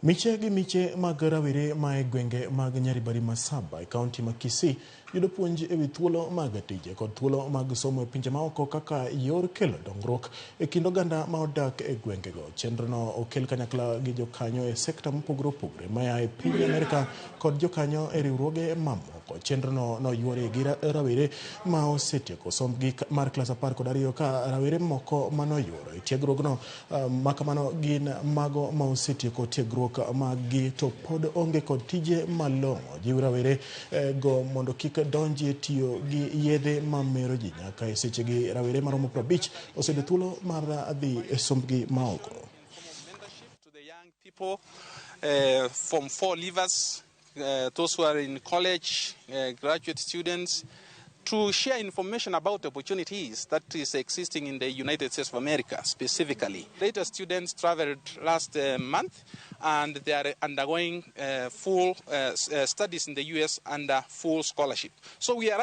Miche gi miche mag rawere ma e gwenge mag Nyaribari Masaba e kaunti ma Kisii yudo puonj e wi thuolo mag tije kod thuolo mag somo e pinje maoko kaka yor kelo dongruok e kind oganda ma odak e gwengego. Chenrono okel kanyakla gi jokanyo e sekta mopogore opogore maya e piny Amerka kod jokanyo e riwruoge mamoko. Chenrono noyuore gi rawere ma osetieko sombgi mar klas 12 ka rawere moko manoyuoro e tiegruogno ma kamano gin mago ma osetieko tiegruok maggi to pod onge kod tije malong'o. Jiw rawere go mondo kik donji e tiyo gi yedhe mamero ji. Nyaka e sechegi rawere maromo 50 oseyudo thuolo mar dhi e sombgi maoko. To the young people, Form 4 leavers, those who are in college, graduate students, to share information about opportunities that is existing in the United States of America specifically. Later students traveled last month and they are undergoing full studies in the US under full scholarship. So we are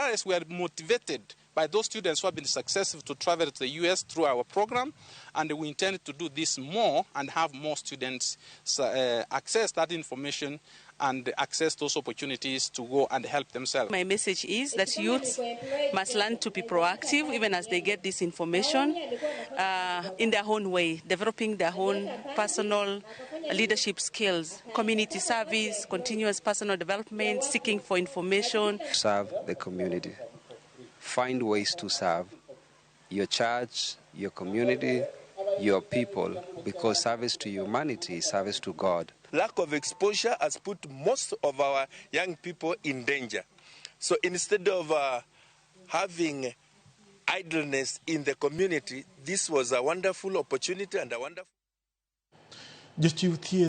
motivated by those students who have been successful to travel to the US through our program, and we intend to do this more and have more students access that information and access those opportunities to go and help themselves. My message is that youths must learn to be proactive even as they get this information in their own way, developing their own personal leadership skills, community service, continuous personal development, seeking for information. Serve the community. Find ways to serve your church, your community, your people, because service to humanity is service to God. Lack of exposure has put most of our young people in danger. So instead of having idleness in the community, this was a wonderful opportunity and a wonderful Jochiw thieth